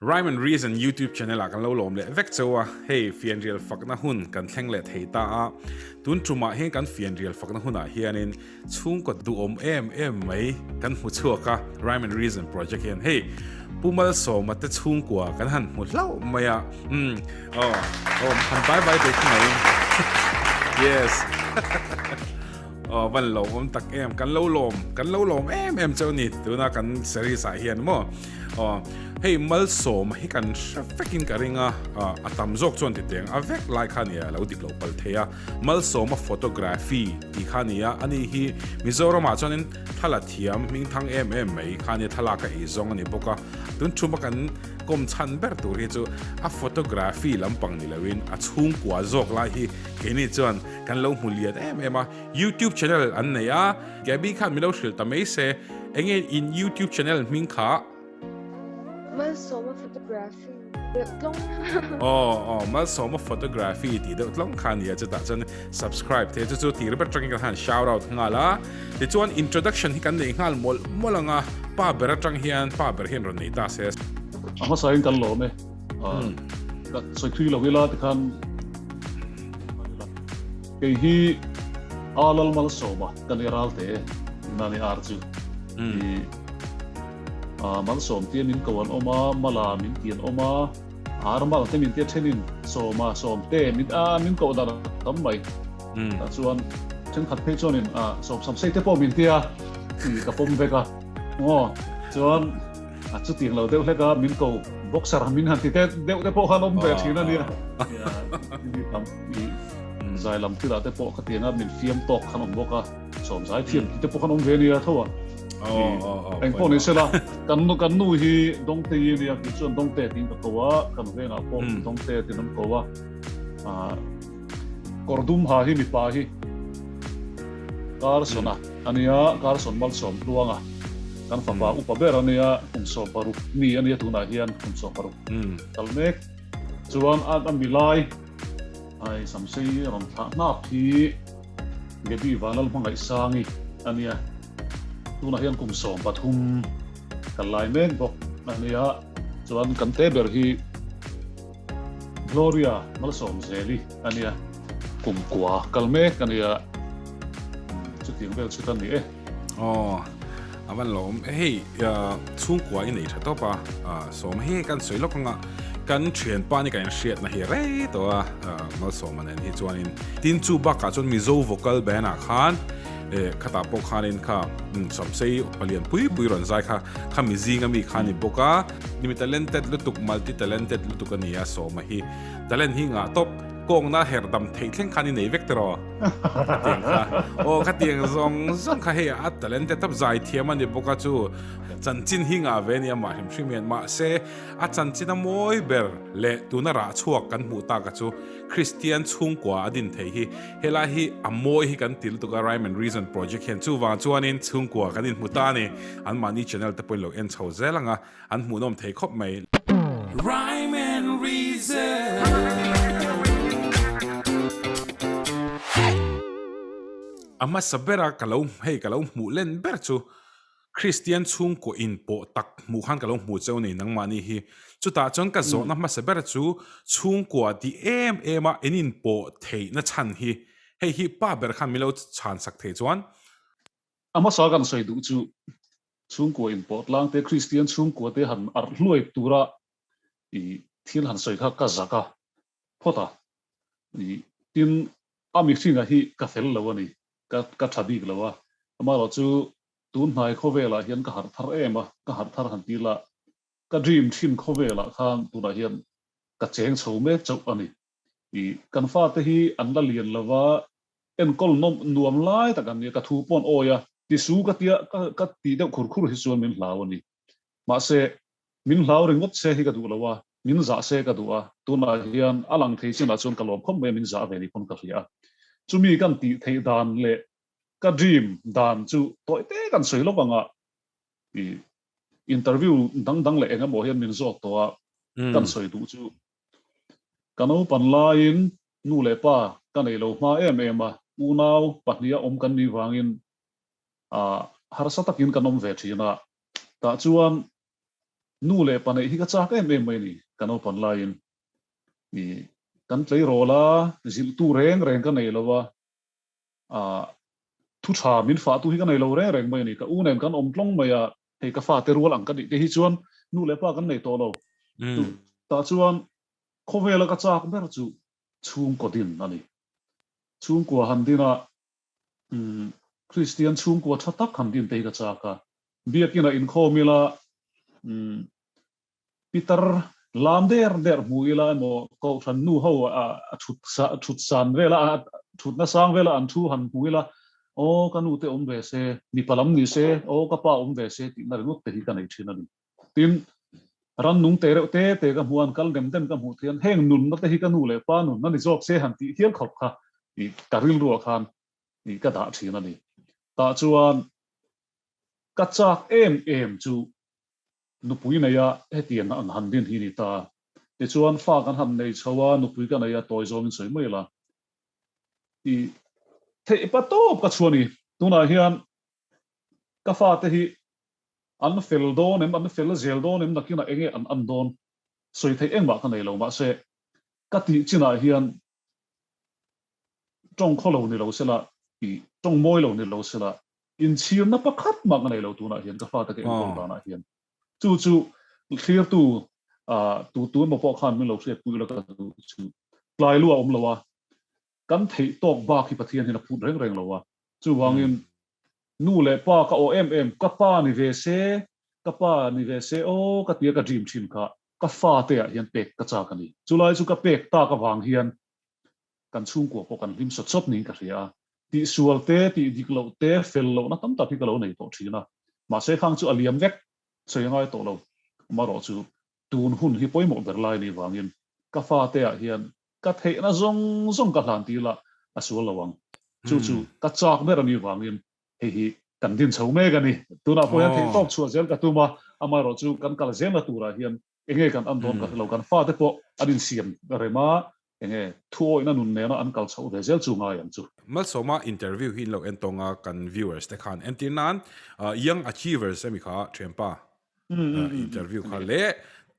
Rhyme and Reason YouTube channel ah kan lo lawm leh vek cheu a, hei fianrial fakna hun kan thleng leh thei ta a, tun tumah hian kan fianrial fakna hunah hianin chhungkaw duhawm em em mai kan hmu chhuak a, Rhyme and Reason project hian hei Pu Malsawma te chhungkua kan han hmu hlauh mai a, umm aw aw han bai bai teh mai yes aw van lawmawm tak em kan lo lawm kan lo lawm em em cheu ni tuna kan series ah hian maw aw hei Malsawma hi kan hre vekin ka ring a a tam zawk chuan ti teng a vek lai kha nia lo dik lo pal thei a Malsawma photography tih kha nia ani hi Mizoramah chuanin thla la thiam hming thang em em mai kha nia thlalak a ei zawng a ni bawk a tun thuma kan kawm chhan ber tur hi chu a photography lampang ni loin a chhungkua zawk lai hi keini chuan kan lo hmu lian em em a YouTube channel an nei a Gabby khan min lo hrilh ta mai se enge in YouTube channel hming kha Malsawma photography deuh tlawng aw aw Malsawma photography tih deuh tlawng kha nia chutah chuan subscribe te chu chu tir ber atangin kan han shout out nghal a tichuan introduction hi kan nei nghal mawlh mawlh anga pa ber atang hian pa ber hian rawn nei ta se. A hmasain kan lawm e. Ka sawi thui lo ila tikhan kei hi a lal Malsawma ka ni ralte ina ni ar chu. Malsawm tia min ko an awm a, Mala min ti an awm a, Ar mal te min tia thenin Sawma, Sawmte min a min koh dan a tam mai. Tah chuan thenkhat phei chuanin Sawmsamsei te pawh min tia tih ka pawm vek a. Aw chuan a chutiang lo deuh hlek a min ko boxer min han ti te deuh te pawh khan awm ve thin a nia. Zai lam thilah te pawh khatianga min fiam tawk khan awm bawk a. Sawm zai thiam tih te pawh khan awm ve nia tho a. Eng pawh ni sela kan nu kan nu hi Dawngte i nia kei chuan Dawngte tiin ka ko a kan vengah pawh Dawngte tiin an ko a. Kawrdum ha hi mipa hi Carson a ania Carson Malsawm Tluanga kan fapa upa ber ania kum 16 mi ania tunah hian kum 16 kal mek chuan a milai ai samsei rawn thlah hnap hi Gaby Vanlal Hmangaihsangi a nia. Tunah hian kum 13 kan lai mek bawk a nia. Chuan kan te ber hi Gloria Malsawmzeli a nia. Kum kua kal mek a nia. Chutiang vel chu ka ni e. Aw, a van lo awm. Hei, chhungkua i nei tha tawp a, sawm hei kan sawi lawk anga kan thianpa ni kan inhriatna hi rei tawh a, Malsawma nen hi chuanin tin chu bakah chuan Mizo vocal band ah khan khatah pawh khanin kha Samsei palian pui pui rawn zai kha kha mi zinga mi kha ni bawk a, mi talented lutuk, multi talented lutuk a ni a Sawma hi talent hi ngah tawp. Kawngna her dam theih thleng khan i nei vek tiraw? Khatiang kha. Aw khatiang zawng zawng kha hei a talent te tawp zai thiam a ni bawk a chu chanchin hi ngah ve a ni amah hrim hrim hian mahse a chanchin a mawi ber leh tuna rah chhuak kan hmuh tak a chu Kristian chhungkua a din thei hi helai hi a mawi hi kan ti lutuk a Rhyme and Reason project hian chuvang chuanin chhungkua kan inhmu ta a ni anmahni channel te pawhin lo en chho zel ang a. An hmuhnawm thei khawp mai. Rhyme and reason. A hmasa bera ka lo hei ka lo hmuh len ber chu Kristian chhungkaw in pawh tak hmuh khan ka lo hmuh cheu nei nangmahni hi. Chutah chuan ka zawhna hmasa ber chu chhungkua ti em em a in in pawh theihna chhan hi hei hi pa ber khan min lo chhan sak thei chuan. A hmasa kan sawi duh chu Chhungkua inpawh tlang te, Kristian chhungkua te han arh hluai tura i thil han sawi kha ka zak a phawt a. I tin, a mihringa hi ka fel lo a ni, ka ka tha bik lo a. Amaherawh chu tun hnai khawvelah hian ka harh thar em a, ka harh thar han ti la, ka dream thin khawvelah khan tunah hian ka cheng chho mek chauh a ni. I kan fate hi an la lian lo va, Enkawl nawm nuam lai tak an nia, ka thu pawh an awi a, tisu ka tia ka ka tih deuh khur khur hi chuan min hlau a ni. Mahse, min hlau ringawt se hi ka duh lo a, min zah se ka duh a, tunah hian a lang thei chinah chuan ka lawm khawp mai a, min zah ve ni pawn ka hria a. Chumi kan tih theih dan leh ka dream dan chu tawi te kan sawi lawk ang a, i interview dang dang leh eng emaw hian min zawt tawh a, kan sawi duh chu Ka naupan laiin nu leh pa ka nei lo hma em em a, unau pahniha awm kan nih vangin harsa takin kan awm ve thin a. Tah chuan Nu leh pa neih hi ka chak em em mai a ni, ka naupan laiin. I kan tleirawl a, zilhtu reng reng ka nei lo a, ah thu tha min fahtu hi ka nei lo reng reng mai a ni. Ka u nen kan awm tlawng mai a, hei ka fate rual ang ka nih te hi chuan nu leh pa kan nei tawh lo. Tah chuan khawvela ka chak ber chu chhungkaw din a ni. Chhungkua han din a, Kristian chhungkua tha tak han din te hi ka chak a. Biakinah inkhawm ila, Pitar lam der der hmu ila emaw Kohhran nu ho a thut thut san vela a thutna sang vela an thu han hmu ila aw ka nu te awm ve se, mipa lam ni se, aw ka pa awm ve se tihna ringawt te hi ka nei thin a ni. Tin, rannung te reuh te te ka hmu a, an kal dem dem ka hmuh thian heng nunna te hi ka nu leh pa nunna ni zawk se han tih hial khawp kha ka rilruah khan ka dah thin a ni. Tah chuan ka chak em em chu nupui nei a hetiang ang han din hi ni ta. Tichuan fa kan han nei chho a, nupui ka nei a tawi zawngin sawi mai la. I theih pa tawp ka chhuah ni. Tunah hian ka fate hi an fel dawn em, an fel zel dawn em nakinah enge an an dawn sawi theih engmah ka nei lo. Mahse ka tih chinah hian tawng khaw lo ni lo sela, i tawng mawi lo ni lo sela, inchhirna pakhat mah ka nei lo tunah hian ka fate ka enkawl danah hian. Chu chu thlirtu tu tu emaw pawh khan min lo hriatpui ila ka duh chu tlai lu a awm lo a, kan theih tawk bak hi Pathian hian a phut reng reng lo a. Chuvangin nu leh pa ka aw em em, ka pa ni ve se, ka pa ni ve se aw ka tia ka dream thin kha ka fate ah hian pek ka chak a ni. Chulai chu ka pek tak avang hian kan chhungkua pawh kan hlim sawt sawt niin ka hria a. Tihsual te, tih dik loh te, fel lohna tam tak hi ka lo nei tawh thin a. Mahse khang chu a liam vek, sawi a ngai tawh lo. Amaherawh chu tun hun hi pawimawh ber lai anih vangin ka fate ah hian ka theihna zawng zawng ka hlan tir la a sual lo ang. Chu chu ka chak ber anih vangin hei hi kan din chho mek a ni. Tunah pawh hian theihtawp chhuah zel ka tum a, amaherawh chu kan kal zelna turah hian enge kan an dawn ka hre lo. Kan fate pawh an insiam rem a, enge thuawihna nun nena an kal chhoh ve zel chu ngai ang chu. Malsawma interview hi in lo en tawng a kan viewers te khan entir nan Young Achievers emi kha thianpa interview kha leh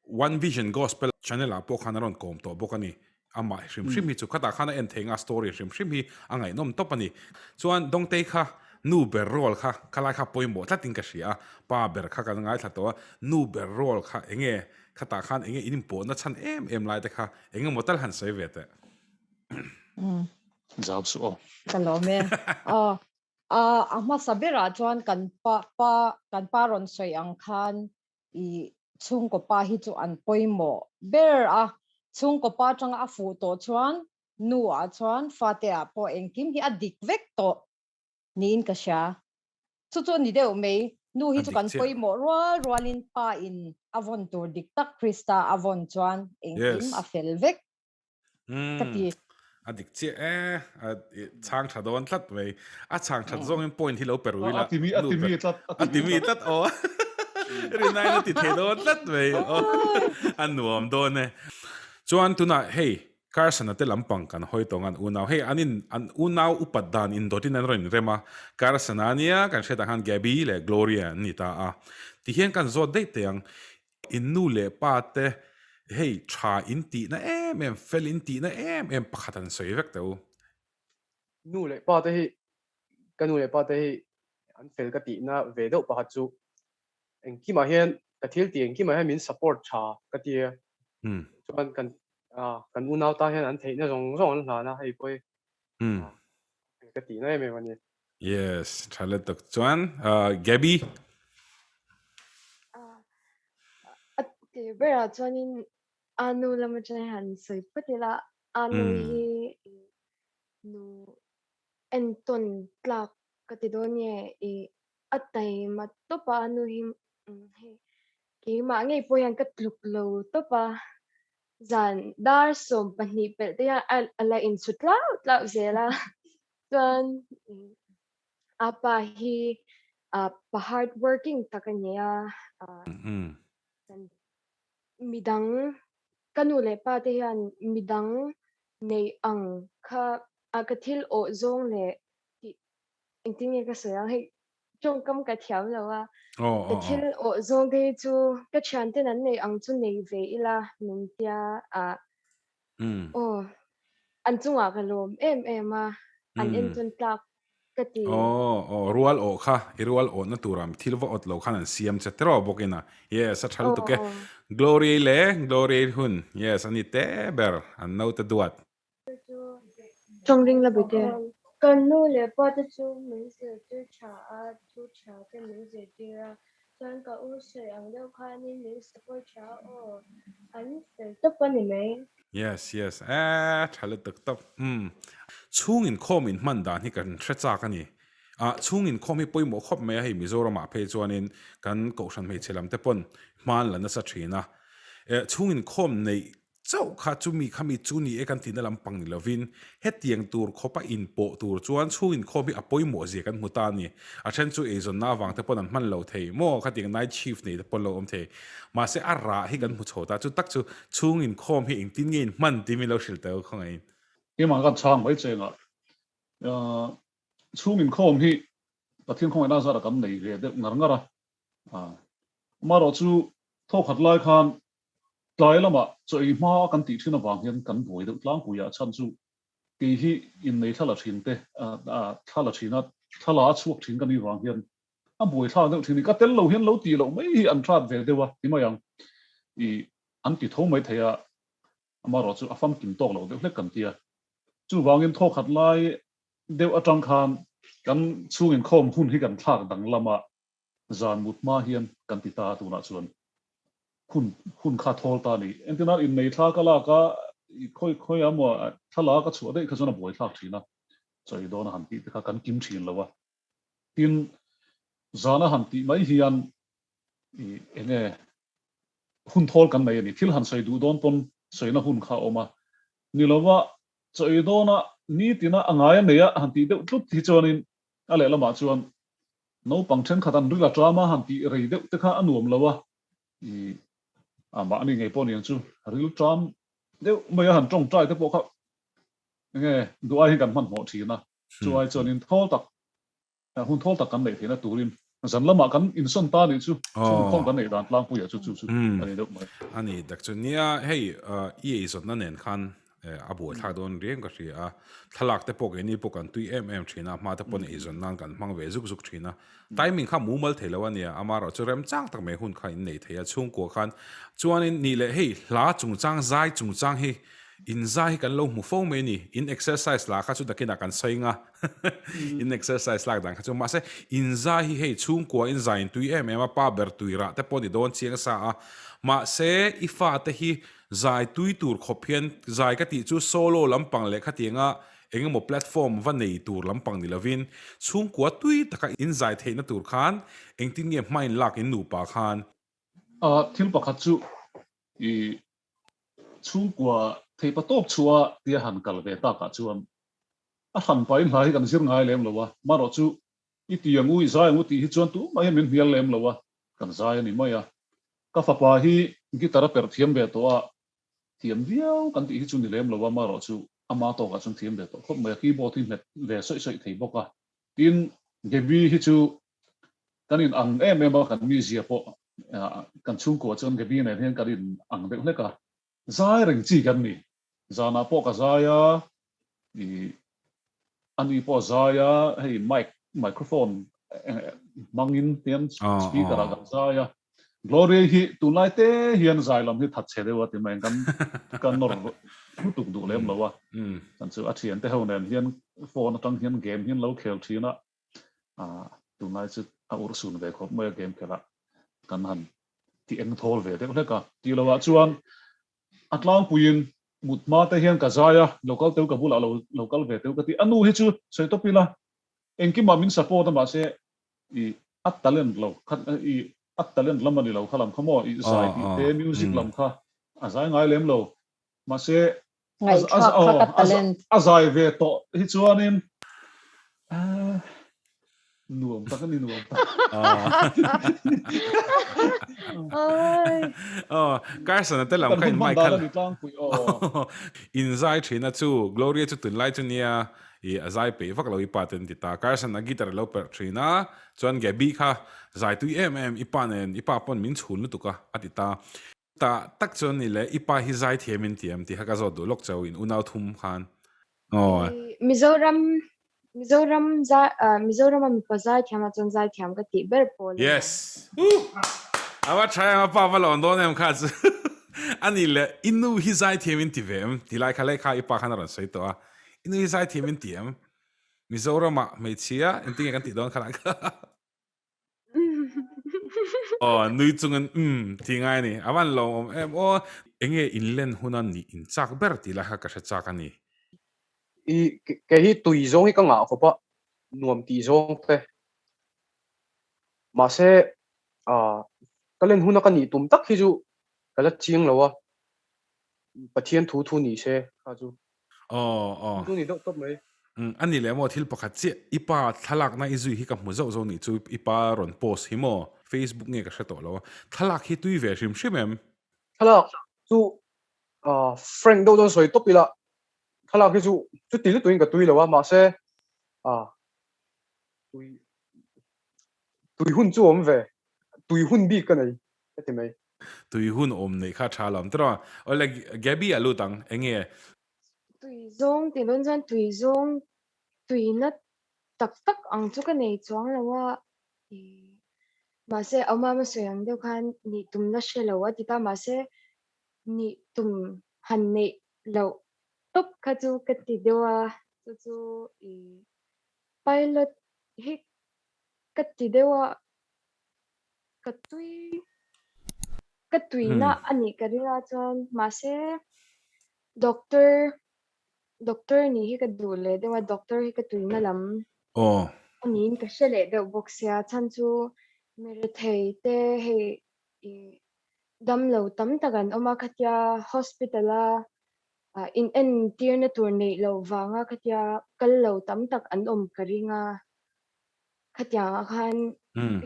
One Vision Gospel channel ah pawh khan a rawn kawm tawh bawk a ni. Amah hrim hrim hi chu khatah khan a en thei nga story hrim hrim hi a ngaihnawm tawp a ni. Chuan Dawngtei kha nu ber role kha khalai kha pawimawh tlatin ka hria a, pa ber kha kan ngaithla tawh a, nu ber role kha enge khatah khan enge in inpawhna chhan em em lai te kha enge maw tal han sawi ve teh. Zau suh aw. Ka lawm e. Aw a hmasa berah chuan kan pa pa kan pa rawn sawi ang khan i chhungkaw pa hi chu an pawimawh ber a, chhungkaw pa atanga a fuh tawh chuan nu ah chuan fate ah pawh engkim hi a dik vek tawh niin ka hria. Chu chu a ni deuh mai, nu hi chu kan pawimawh rual rualin pa in a vawn tur dik tak Krista a vawn chuan engkim a fel vek. Ka ti. A dik chiah e, a chhang tha dawn tlat mai. A chhang that zawngin point hi lo pe rui la. A timi, a timi tlat. A timi tlat aw. Rinai a ti thei dawn tlat mai. A nuam dawn e. Chuan tunah hei Carson-a te lampang kan hawi tawng an unau. Hei an in an unau upat dan indawtin an rawn inrem a. Carson-a ania kan hriat ang khan Gabby leh Gloria an ni ta a. Tihian kan zawt daih teh ang. In nu leh pa te hei tha in tihna em em, fel in tihna em em pakhat an sawi vek teh u. Nu leh pa te hi, ka nu leh pa te hi an fel ka tihna ve deuh pakhat chu engkimah hian ka thil tih engkimah hian min support tha ka ti a. Chuan kan kan unau tan hian an theihna zawng zawng an hlan a, hei pawh hi ka tihna em em a ni. Yes, tha lutuk. Chuan Gabby? A tir berah chuanin a nu lam atang hian han sawi phawt ila, a nu hi nu entawn tlak ka ti dawn nge i a taima tawp a, a nu hi hei keimah ngei pawh hian ka tluk lo tawp a, zan dar 12 pelh te hian a la inchhu tlau tlau zel a. Chuan a pa hi pa hard working tak a ni a, midang ka nu leh pa te hian midang neih ang kha ka thil awh zawng leh tih engtin nge ka sawi ang hei. Tawngkam ka thiam lo a, ka thil awh zawng te hi chu ka thianten an neih ang chu nei ve ila min tia a, aw an chungah ka lawm em em a, an entawn tlak ka ti. Aw aw rual awh kha i rual awhna tura thil va awt lo khan an siam che tiraw bawkin a, yes a tha lutuk e, Glory leh Glory hun yes a ni te ber an naute duat. Tawng ring la bute. Kan nu leh pa te chu min zirtir tha a, thu tha te min zirtir a, chuan ka u sawi ang deuh khanin min support tha a aw, an fel tawp a ni mai. Yes yes eh tha lutuk tawp umm. Chhung inkhawm in hman dan hi kan hre chak a ni. Ah chhung inkhawm hi pawimawh khawp mai a hei Mizoram ah phei chuanin kan kohhran hmeichhe lam te pawn hma an la nasa thin a. Eh chhung inkhawm neih Chauh kha chumi khami chu ni e kan tihna lampang ni lovin hetiang tur khawpa inpawh tur chuan chhung inkhawm hi a pawimawh zia kan hmu ta a ni. A then chu eizawnna avang te pawn an hman lo thei maw khatiang night shift nei te pawn lo awm thei. Mahse a rah hi kan hmu chho ta chu tak chu chhung inkhawm hi engtin nge in hman tih min lo hrilh teh u khawngaihin. Keimah kan chhang mai chengah chhung inkhawm hi Pathian khawngaihna zarah kan nei ve deuh ngar ngar a. Amaherawhchu chu thawkhat lai khan Tlai lamah chaw ei hma kan tih thin avang hian kan buai deuh tlangpui a, chhan chu kei hi innei thla la thin te, thla la thin a, thla la a chhuak thin ka nih vang hian a buai thlak deuh thin a ni. Ka tel lo hian lo tih loh mai hi an hrat ve deuh a ti mai ang. I an ti tho mai thei a, amaherawh chu a famkim tawk lo deuh hlek kan ti a. Chuvangin thawkhat lai deuh atang khan kan chhung inkhawm hun hi kan thlak danglam a, zan mut hma hian kan ti ta a tunah chuan hun hun kha thawl ta a ni. Entirnan innei thla ka lak a, i khawi khawi a maw thla la ka chhuah daih kha chuan a buai thlak thin a, chawi dawn a han tih te kha kan kim thin lo a. Tin, zan a han tih mai hian i enge hun thawl kan nei a ni. Thil han sawi duh dawn pawn sawina hun kha a awm a, ni lova chawi dawna nitina a ngai a nei a han tih deuh tlut hi chuanin a lehlamah chuan Naupang thenkhat an ril a ṭam a, han tih rei deuh te kha a nuam lo a, i a mahni ngei pawh niang chu ril ṭam deuh mai a han ṭawngṭai te pawh kha enge duh ai hian kan hmanhmawh ṭhin a, chu ai chuanin thawl tak hun thawl tak kan neih theihna turin zan lamah kan insawn ta nih chu chhungkhawm kan neih dan tlangpuiah chu chu chu a ni deuh mai. A ni tak chu nia hei i eizawnna nen khan A buaithlak dawn riang ka hria a, thlalak te pawh keini pawh kan tui em em thin a, hma te pawn eizawn nan kan hmang ve zuk zuk thin a, timing kha mumal thei lo a nia, amaherawh chu remchang tak mai hun kha in nei thei a, chhungkua khan chuanin nih leh hei hla chungchang zai chungchang hi in zai hi kan lo hmu fo mai a ni, in exercise lah kha chu nakinah kan sawi nga in exercise lak dan kha chu mahse in zai hi hei chhungkua in zai in tui em em a, pa ber tui rah te pawh ni dawn chiang sa a, mahse i fate hi Zai tui tur khawp hian zai ka tih chu solo lampang leh khatianga eng emaw platform va nei tur lampang ni lovin chhungkua tui taka in zai theihna tur khan engtin nge hma in lak in nupa khan. Thil pakhat chu i chhungkua theipa tawp chhuah tia han kal ve takah chuan a hran pahin hla hi kan zir ngai lem lo a, marawh chu i ti ang u, i zai ang u tih hi chuan tumah hian min hnial lem lo a, kan zai a ni mai a. Ka fapa hi guitar a perh thiam ve tawh a, thiam viau kan tih hi chu ni lem lo a, amaherawh chu ama tawkah chuan thiam ve tawh khawp mai a, keyboard hi hmet ve sawih sawih thei bawk a. Tin, Gaby hi chu kan in ang em em a, kan mizia pawh kan chhungkua chuan Gaby nen hian kan in ang deuh hlek a, zai reng chi kan ni. Zanah pawh ka zai a, i ani pawh a zai a, hei mic microphone hmangin hian speaker ah kan zai a. Glory hi tunlai te hian zai lam hi that chhe deuh a ti mai kan kan nawr lutuk duh lem lo a. Kan chu a thian te ho nen hian phone atang hian game hian lo khel thin a. Tunlai chu a urhsun ve khawp mai a game khelh a kan han ti eng thawl ve deuh hlek a. Tih loh ah chuan A tlangpuiin mut hma te hian ka zai a, lo kal teu ka bulah lo lo kal ve teu ka ti. A nu hi chu sawi tawp ila, engkimah min support a mahse i a talent lo kha i a talent lam a ni lo kha lam kha maw i zai tih te music lam kha a zai ngai lem lo mahse Ngaihthlak kha ka talent. A zai ve tawh hi chuanin Nuam tak a ni nuam tak. Aw, Carson a te lam kha in mic kha. In zai thina chu Gloria chu tunlai chu nia. I a zai peih vak lo i pa ten ti ta. Carson a guitar a lo perh thin a, chuan Gabi kha zai tui em em i pa nen i pa pawn min chhun lutuk a, a ti ta. Tah tak chuan ni le i pa hi zai thiam in ti em tih kha ka zawt duh lawk cheu in unau thum khan. Aw. Mizoram Mizoram zai Mizoram a mipa zai thiam ah chuan zai thiam ka tih ber pawl a ni. Yes. Woo! A va tha em a pa va lawn dawn em kha chu. A ni le i nu hi zai thiam in ti ve em ti lai kha lehkha i pa khan a rawn sawi tawh a. I nu hi zai thiam in ti em? Mizoram ah hmeichhia engtin nge kan tih dawn kha lah kha. Aw nui chungin umm tih ngai a ni. A van lo awm em aw. Enge in len huna nih in chak ber tih lai kha ka hre chak a ni. I kei hi tui zawng hi ka ngah khawp a, nuam tih zawng te. Mahse ka len huna ka nih tum tak hi chu ka la chiang lo a, Pathian thu thu ni se kha chu. Aw aw. Chu ni deuh tawp mai. Umm a ni leh maw thil pakhat chiah i pa thlalakna i zui hi ka hmu zauh zauh nih chu i pa rawn post hi maw Facebook nge ka hre tawh lo a thlalak hi tui ve hrim hrim em? Thlalak chu ah Frank deuh dawn sawi tawp ila thlalak hi chu chuti lutuin ka tui lo a mahse ah tui tui hun chu awm ve tui hun bik ka nei ka ti mai. Tui hun awm neih kha tha lo ang tiraw? Awle Gaby a lut ang, enge? Tui zawng tih dawn chuan tui zawng tuina tak tak ang chu ka nei chuang lo a, mahse Awmama sawi ang deuh khan nih tumna hre lo a ti ta, mahse nih tum han neih loh tawp kha chu ka ti deuh a, chu chu pilot hi ka ti deuh a. Ka tui ka tuina a nih ka ring a chuan mahse doctor doctor nih hi ka duh leh deuh a doctor hi ka tuina lam Aw. a niin ka hre leh deuh bawk sia chhan chu mi rethei te hei ih damlo tam tak an awm a khatia hospital a ah in entirna tur neih loh vanga khatia kal lo tam tak an awm ka ring a. Khatiang ah khan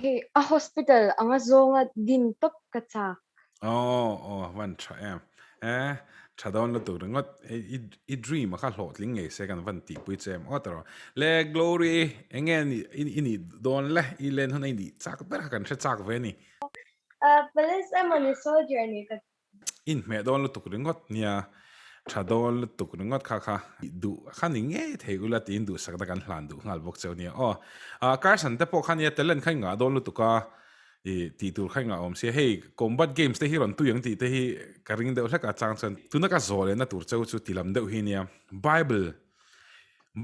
hei a hospital anga zawnga din tawp ka chak. Aw aw van tha em. Eh tha dawn lutuk ringawt i i dream a kha hlawhtling ngei se kan van tihpui che em aw tawh. Le Glory enge ni i nih dawn le i len hun a i nih chak ber kha kan hre chak ve a ni. Police emaw ni soldier nih ka Inhmeh dawn lutuk ringawt nia, tha dawn lutuk ringawt kha kha duh kha ni ngei thei ula tiin duhsakna kan hlan duh nghal bawk cheu nia aw. Ah Carson te pawh kha nia talent kha i ngah dawn lutuk a, ih tih tur kha i ngah awm sia, hei combat games te hi rawn tui ang tih te hi ka ring deuh hlek a chang chuan tuna ka zawh lehna tur cheu chu ti lam deuh hi nia, Bible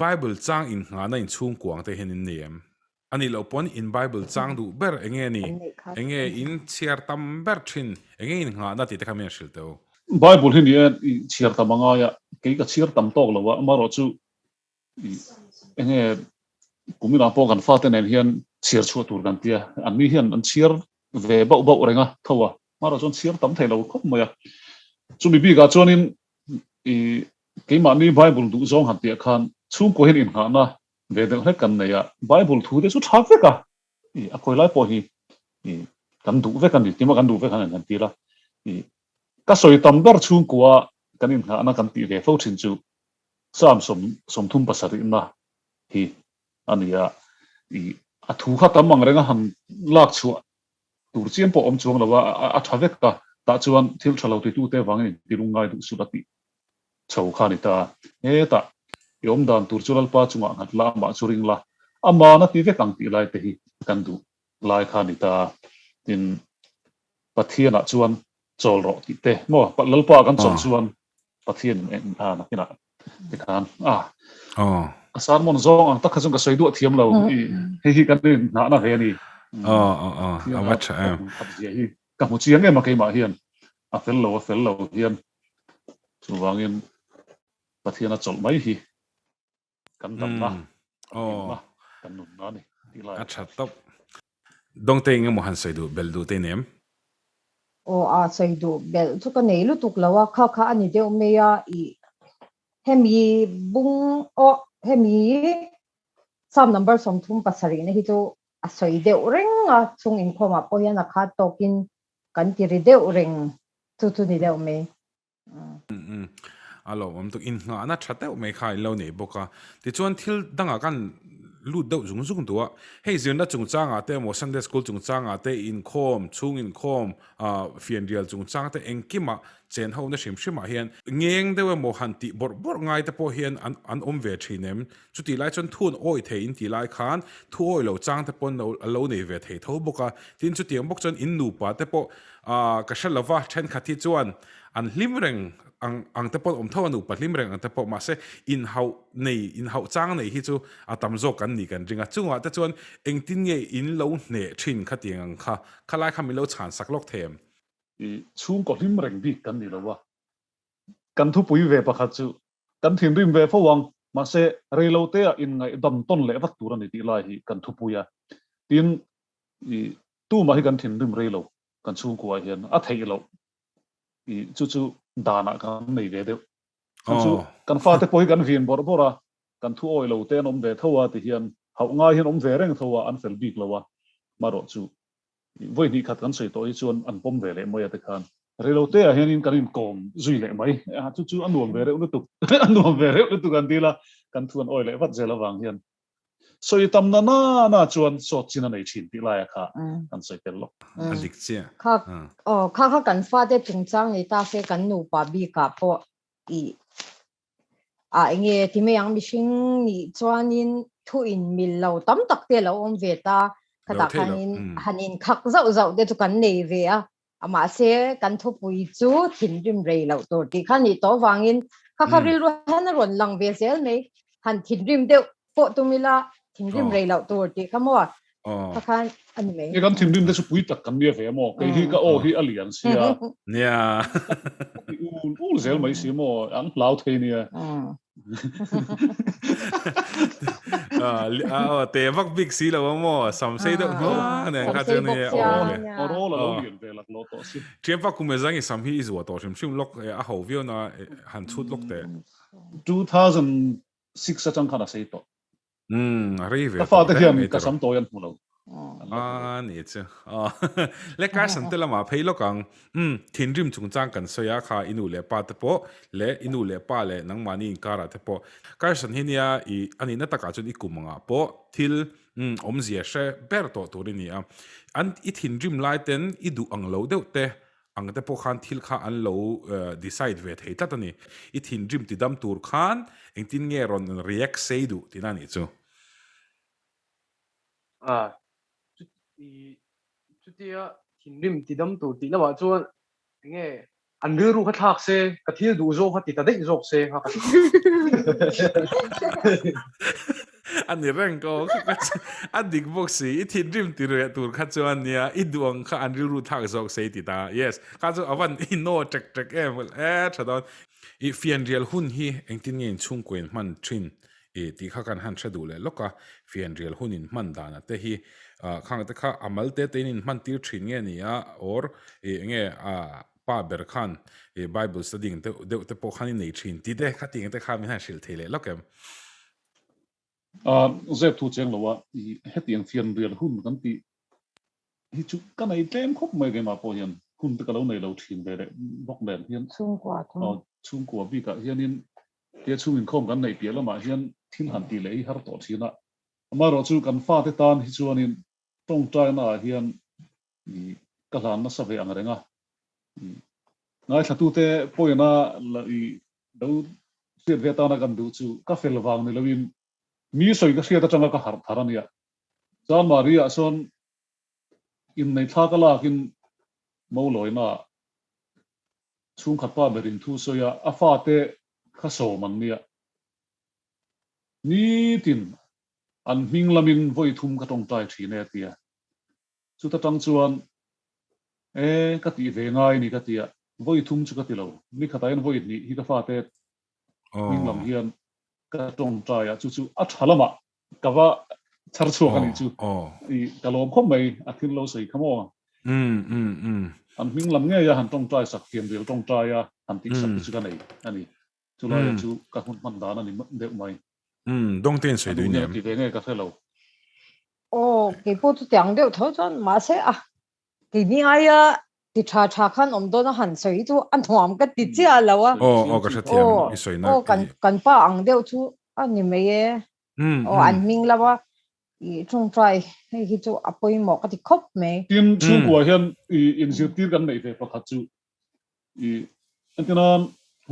Bible chang inngahna inchhungkuang te hian in nei em? A nih loh pawn in Bible chang duh ber enge ni? Enge in chhiar tam ber thin? Enge in nghahna tih te kha min hrilh teh u. Bible hi ni e i chhiar tam a ngai a, kei ka chhiar tam tawk lo a, amaherawhchu i enge kuminah pawh kan fate nen hian chhiar chhuah tur kan tia, an ni hian an chhiar ve bauh bauh reng a tho a, amaherawh chuan chhiar tam thei lo khawp mai a. Chumi bikah chuanin i keimahni Bible duh zawng han tih ah khan chhungkua hian innghahna Ve deuh hlek kan nei a, Bible thu te chu tha vek a, i a khawi lai pawh hi i kan duh vek a ni, tima kan duh vek han han tir a, i ka sawi tam ber chhungkua kan inngahna kan tih ve fo thin chu Psalm 37 na hi a ni a, i a thu kha tam ang renga han lak chhuah tur chiam pawh awm chuang lo a, a tha vek a, tah chuan thil tha lo titute vangin intilung ngai duh suh a tih. Chho kha a ni ta. Hetah, i awm dan tur chu Lalpa chungah nghat la, amah chu ring la, aman a ti vek ang tih lai te hi kan duh lai kha a ni ta. Tin, Pathianah chuan chawl rawh tih te maw? Lalpa kan chawlh chuan Pathianin eng a nakinah tikhan a a sermon zawng ang tak kha chuan ka sawi duah thiam lo. Hei hi kan inhnahna ve a ni. A va tha em. Zia hi ka hmu chiang em a keimah hian. A fel lo a fel lo hian chuvangin Pathian a chawlh mai hi kan damna, kan hlimna, kan nunna a ni tih lai. A tha tawp. Dawngte eng emaw han sawi duh belh duh te i nei em? Aw a sawi duh belh chu ka nei lutuk lo a, kha kha a ni deuh mai a, ih hemi bung aw hemi Psalm number 37 na hi chu a sawi deuh reng a, chung inkhawmah pawh hian a khat tawkin Kan ti ri deuh reng chu chu ni deuh mai. A lawmawm tuk innghahna tha deuh mai kha in lo nei bawk a. Tichuan thil dangah khan lut deuh zung zung duh a. Hei zirna chungchangah te emaw Sunday School chungchangah te inkhawm, chhung inkhawm, ah fianrial chungchang te engkimah chen ho na hrim hrimah hian ngeng deuh emaw han tih bawrh bawrh ngai te pawh hian an an awm ve thin em? Chutih lai chuan thu an awi thei in tih lai khan thu awi lo chang te pawh an lo nei ve thei tho bawk a. Tin chutiang bawk chuan in nupa te pawh ah ka hre lova thenkhat hi chuan an hlim reng ang ang te pawh an awm tho a nupa hlim reng ang te pawh mahse inhauh nei inhauh chang nei hi chu a tam zawk kan nih kan ring a. Chungah te chuan engtin nge in lo hneh thin khatiang ang kha khalai kha min lo chhan sak lawk thei em? I chhungkaw hlim reng bik kan ni lo a, kan thupui ve pakhat chu kan thinrim ve fo ang, mahse reilote ah inngaihdam tawn leh vat tur a ni tih lai hi kan thupui a. Tin, i tumah hi kan thinrim rei lo kan chhungkua ah hian a theih loh i chu chu danah kan nei ve deuh. Chu chu kan fate pawh hi kan vin bawrh bawrh a, kan thu awi lo te an awm ve tho a ti hian hauh ngai hian awm ve reng tho a, an fel bik lo a, marawh chu Vawi hnih khat kan sawi tawh hi chuan an pawm ve leh mai a ti khan reilote ah hianin kan inkawm zui leh mai a, chu chu a nuam ve reuh lutuk a nuam ve reuh lutuk an dil a, kan thu an awi leh vat zel avang hian sawi tam na na na chuan sawt chin a nei thin tih laia kha kan sawi tel lawk. A dik chiah. Kha aw kha kha kan fate chungchang ni ta se kan nupa bikah pawh i Ah enge ti mai ang mihring nih chuanin thu in mil lo tam tak te lo awm ve ta khatah khanin han in khak zauh zauh te chu kan nei ve a mahse kan thupui chu thinrim rei loh tur tih kha nih tawh vangin kha kha rilru hian a rawn lang ve zel mai han thinrim deuh pawh tum ila thinrim rei loh tur tih kha maw kha khan a ni mai. He kan thinrim te chu pui tak kan nia ve maw kei hi ka aw hi a lian sia nia ti ul ul zel mai si maw an hlau thei nia te vak bik si lo maw sam sei deuh hnuang nen kha chu nia aw rawl a lo lian ve lak lo tawh si thianpa kum e zang i sam hi i zuah tawh hrim hrim lawk a ho viau na han chhut lawk teh 2006 atang khan a sei tawh. Umm, a rei ve Ka fate hian ka sam tawi an hmu lo. A ni chu. Le Carson te lamah phei lawk ang. Umm, thinrim chungchang kan sawi a kha i nu leh pa te pawh leh i nu leh pa leh nangmahni inkarah te pawh. Carson hi nia i a nihna takah chuan i kum angah pawh thil umm awmzia hre ber tawh tur i ni a. An i thinrim lai ten i duh ang lo deuh te Ang te pawh khan thil kha an lo decide ve thei tlat a ni. I thinrim ti dam tur khan engtin nge rawn react sei duh tihna a nih chu. A, chutia thinrim ti dam tur tih lamah chuan enge an rilru kha thlak se, ka thil duh zawk kha ti ta daih zawk se kha ka ti. A ni reng ko, a dik bawk si, i thinrim ti reh tur kha chuan nia, i duh ang kha an rilru thlak zawk sei ti ta. Yes, kha chu a van i naw ṭek ṭek em e ṭha dawn. I fianrial hun hi engtin nge inchhungkaw in hman ṭhin i tih kha kan han hre duh leh lawk a, fianrial hun in hman dan a te hi khang te kha a mal te te in in hman tir ṭhin nge ni a or i enge pa ber khan i Bible study ang deuh te pawh khan i nei ṭhin tih te khatiang te kha min han hrilh thei leh lawk em. Zep thu cheng lo a, hetiang fianrial hun kan tih hi chu ka nei tlem khawp mai keimah pawh hian hun te ka lo nei lo thin ve leh bawk nen hian Chhungkua thung. Chhungkua bikah hianin tia chhung inkhawm kan neih piah lamah hian thil han tih leh hi har tawh thin a, amaherawhchu kan fate tan hi chuanin tawngtaina ah hian ka hlan nasa ve ang reng a, ngaithlatute pawina lo hriat ve atana kan duh chu ka fel vang ni loin mi sawi ka hriat atanga ka harh thar a nia. Chuan Maria chuan innei thla ka lakin Mawlawina chhungkhat pa berin thu sawi a, a fate kha sawm an nia. Nitin an hming lamin vawi thum ka tawngtai thin e a ti a. Chuta tang chuan, E, ka tih ve ngai ni ka ti a, vawi thum chu ka ti lo. Ni khatah hian vawi hnih hi ka fate hming lam hian ka tawngtai a, chu chu a tha lamah ka va chhar chhuak a nih chu. I ka lawm khawp mai, a thil lo sawi kha maw? An hming lam ngei a han tawngtai sak, thiamrial tawngtai a han tih sak te chu ka nei a ni. Chulai chu ka hun hman dan a ni deuh mai. Umm, dawng te in sawi duin em? Ti ve nge ka hre lo. Aw, kei pawh chu tiang deuh tho chuan mahse a keini aia Ti tha tha khan awm dawn a han sawi chu a nuam ka ti chiah lo a. Aw aw ka hrethiam i sawi na Aw kan kan pa ang deuh chu a ni mai e. Aw an hming lo a i tawngtai hei hi chu a pawimawh ka ti khawp mai. Tin chhungkua hian i inzirtir kan neih ve pakhat chu i entirna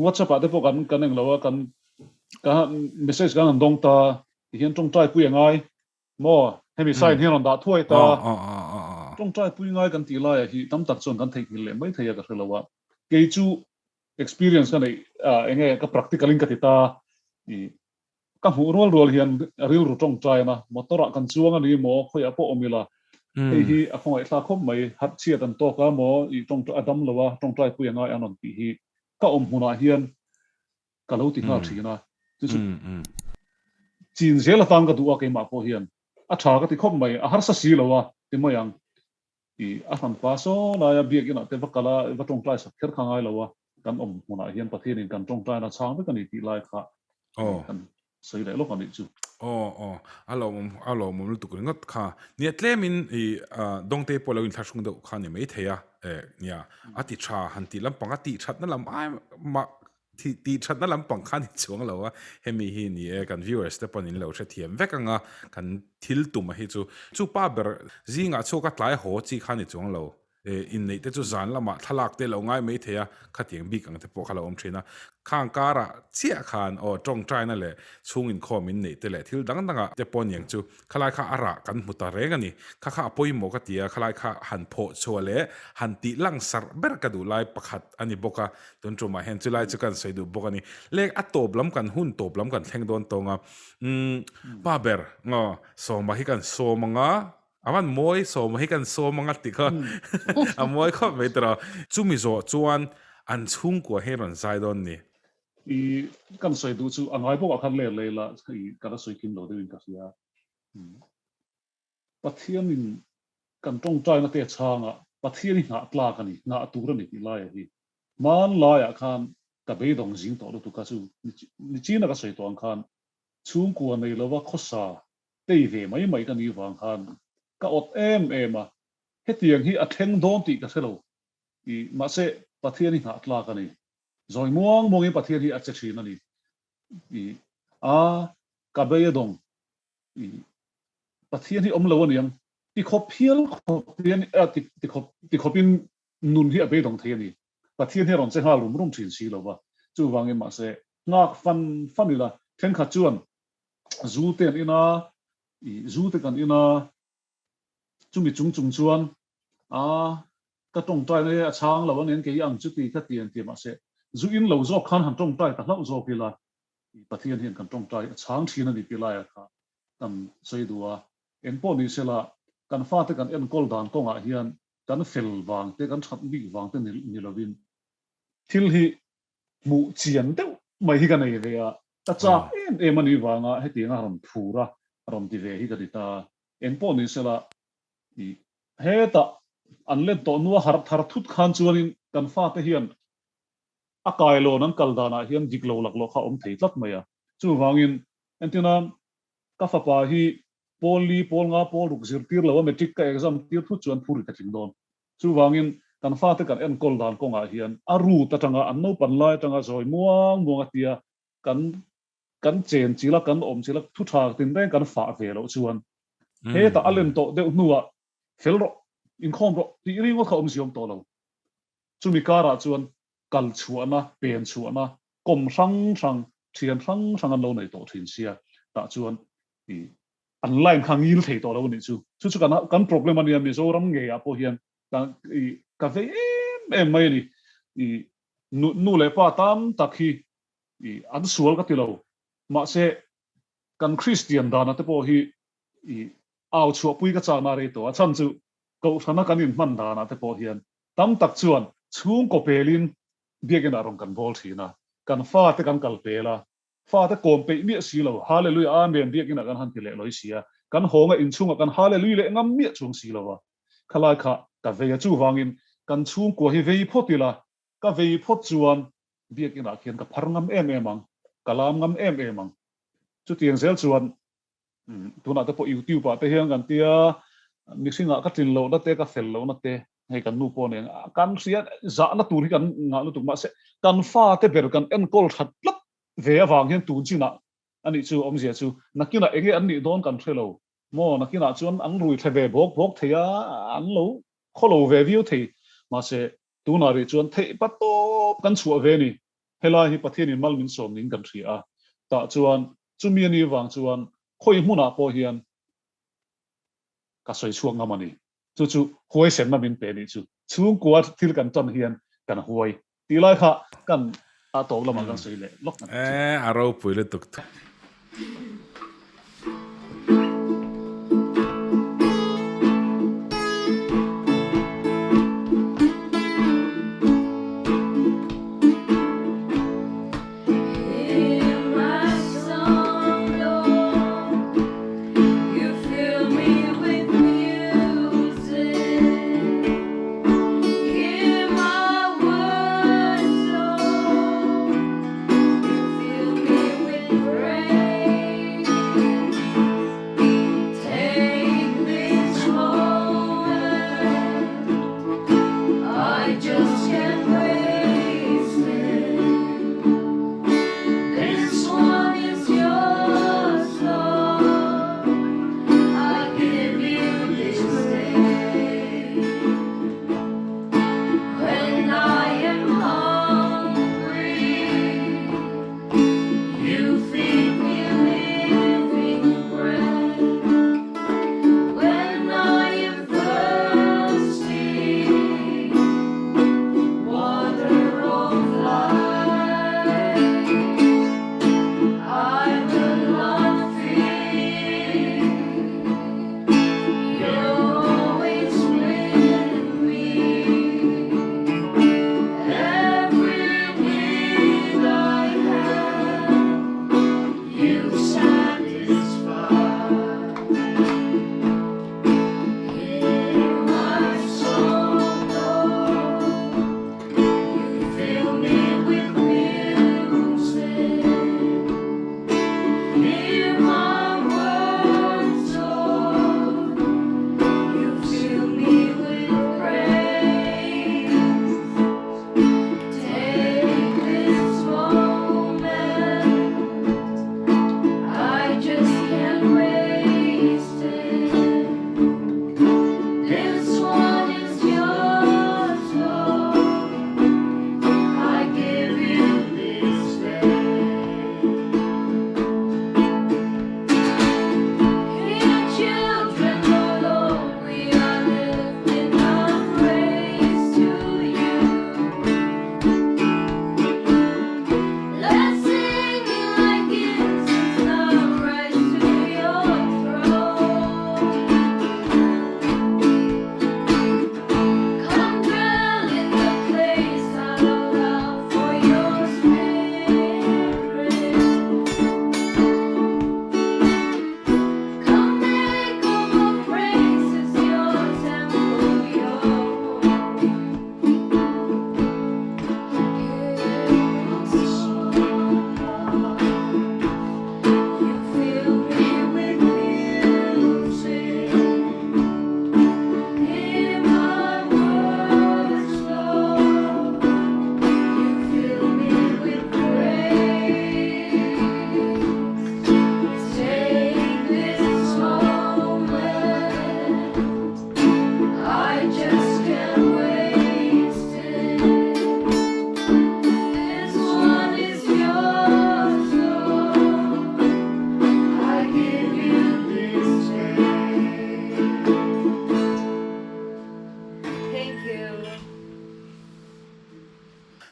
WhatsApp ah te pawh kan kan englo a kan ka message kan han dawng ta tihian tawngtai pui a ngai Maw, hemi sign hi a rawn dah thuai ta. Tawngtai pui ngai kan tih laiah hi tam tak chuan kan theihnghilh leh mai thei a ka hre lo a. Kei chu experience ka neih eng nge ka practical in ka ti ta. I ka hmuh rual rual hian rilru tawngtai na motor ah kan chuang a ni maw khawiah pawh awm ila hei hi a khawngaihthlak khawp mai harh chhiat an tawk a maw i tawngtai a dam lo a tawngtai pui a ngai an rawn tih hi ka awm hmunah hian ka lo ti nghal thin a, chu chu chin zel atan ka duh a keimah pawh hian a tha ka ti khawp mai, a harsa si lo a ti mai ang i a hran pa saw laia biakinah te va kal a va tawngtai sak kher kha ngai lo a, kan awm hmunah hian Pathianin kan tawngtaina chhang vek a ni tih lai kha kan sawi leh lawk a nih chu. Aw aw a lawmawm a lawmawm lutuk ringawt kha nia tlemin i Dawngte pawh lo inthlahrung deuh kha ni maithei a eh nia a ti tha han tih lampang a tih thatna lam ai mah Tih tih thatna lampang kha ni chuang lo a, hemi hi ni e, kan viewers te pawn in lo hrethiam vek ang a, kan thil tum a hi chu. Chu pa ber zingah chhuak a tlai haw chi kha ni chuang lo, e inneih te chu zan lamah thlalak te lo ngai mai thei a, khatiang bik ang te pawh kha lo awm thin a. Khang karah chiah khan aw tawngtaina leh chhung inkhawm inneih te leh thil dang dangah te pawh niang chu Khalai kha a rah kan hmu ta reng a ni. Kha kha a pawimawh ka ti a, khalai kha han phawh chhuah leh han tih langsarh ber ka duh lai pakhat a ni bawk a, tun tumah hian chulai chu kan sawi duh bawk a ni. Leng a tawp lam kan hun tawp lam kan thleng dawn tawng a, umm pa ber ngaw Sawma hi kan sawm ang a, a van mawi Sawma hi kan sawm ang a ti kha a mawi khawp mai tawh a. Chumi zawh chuan an chhungkua hi rawn zai dawn ni. I kan sawi duh chu a ngai bawk ah khan ler lei la i ka la sawi kim lo deuhin ka hria. Pathianin kan tawngtaina te chhangah Pathian hi nghah tlak a ni, nghah tur a ni tih laia hi hmanlaiah khan ka beidawng zing tawh lutuk a chu nichina ka sawi tawh ang khan chhungkua nei lova khawsa tei ve mai mai ka nih vang khan ka awt em em a, hetiang hi a thleng dawn tih ka hre lo i mahse Pathian hi nghah tlak a ni. Zawi muang muangin Pathian hi a che thin a ni. I a, ka bei a dawng. I Pathian hi awm lo a niang. Ti khawp hial khawp hian a ti ti khawp ti khawpin nun hi a beidawng thei a ni. Pathian hi a rawn che nghal rum rum thin si lo va. Chuvangin mahse nghak fan fan ila thenkhat chuan zu te an in a, i zu te kan in a, chumi chung chung chuan a Ka tawngtai na e a chhang lo aniang kei ang chu ti ka ti an ti mahse zu in lo zawk khan han tawngtai ta hlauh zawk ila i Pathian hian kan tawngtai a chhang thin a ni ti laia kha kan sawi duh a, engpawh ni sela kan fate kan enkawl dan kawngah hian kan fel vang te kan that bik vang te ni lovin thil hi hmuh chian deuh mai hi ka nei ve a, ka chak em em a nih vanga hetianga rawn phur a rawn ti ve hi ka ti ta, engpawh ni sela i Hetah an let tawh hnua harh thar thut khan chuanin kan fate hian a kailawn an kal danah hian dik lo laklawh kha a awm thei tlat mai a. Chuvangin entirna ka fapa hi pawl li, pawl nga, pawl ruk zirtir lo a matric ka exam tir thut chuan phur ka tling dawn. Chuvangin kan fate kan enkawl dan kawngah hian a root atanga an naupan lai atanga zawi muang muang a tia kan kan chen chil a, kan awm chil a, thu tha tin reng kan fah ve loh chuan hetah a lem tawh deuh hnuah fel rawh, inkhawm rawh tih ringawt kha awmzia awm tawh lo. Chumi karah chuan kal chhuahna, pen chhuahna, kawm hrang hrang, thian hrang hrang an lo nei tawh thin sia, tah chuan i an line kha ngil thei tawh lo a nih chu. Chu chu kan kan problem a nia, Mizoram ngeiah pawh hian ka i ka vei em em mai a ni. I nu nu leh pa tam tak hi I an sual ka ti lo. Mahse, kan Kristian dana te pawh hi i au chhuahpui ka chakna rei tawh a chhan chu Kohhrana kan inhman danah te pawh hian tam tak chuan chhungkaw pelin biakinah rawn kan bawl thin a, kan fate kan kal pel a, fate kawm peih miah si lo, Hallelujah Amen biakinah kan han ti leh lawi si a, kan hawnga inchhungah kan Hallelujah leh ngam miah chuang si lo a, khalai kha ka vei a, chuvangin kan chhungkua hi vei phawt ila, ka vei phawt chuan Biakinah khian ka phar ngam em em ang, ka lam ngam em em ang. Chutiang zel chuan tunah te pawh YouTube ah te hian kan tia mihringah ka tlin lohna te, ka fel lohna te Hei kan nu pawh nen kan hria zahna tur hi kan ngah lutuk mahse kan fate ber kan enkawl that tlat ve avang hian tun chinah anih chu awmzia chu nakinah enge an nih dawn kan hre lo maw nakinah chuan an rui thle ve bawk bawk thei a an lo khawlo ve viau thei mahse tunah rih chuan theih pa tawp kan chhuah ve ni helai hi Pathianin mal min sawm niin kan hria a tah chuan chumi anih vang chuan khawi hmunah pawh hian ka sawi chhuak ngam a ni. Chu chu huaisenna min pe nih chu. Chhungkua thil kan tan hian kan huai tih lai kha kan a tawp lamah kan sawi leh lawk ang chu. E, a ropui lutuk.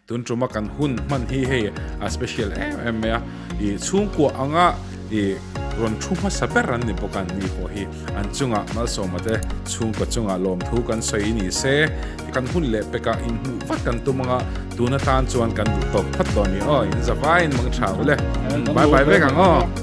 Tun tuma kan hun hman hi hei a special em em mai a, ih chhungkua anga ih rawn thu hmasa ber an ni bawk a an ni pawh hi an chungah malsawma te chhungkua chungah lawmthu kan sawi ni se kan hun leh pekah inhmuh vat kan tum anga tun atan chuan kan duh tawp phawt dawn ni aw in zavaiin mang tha ule bye bye vek ang aw.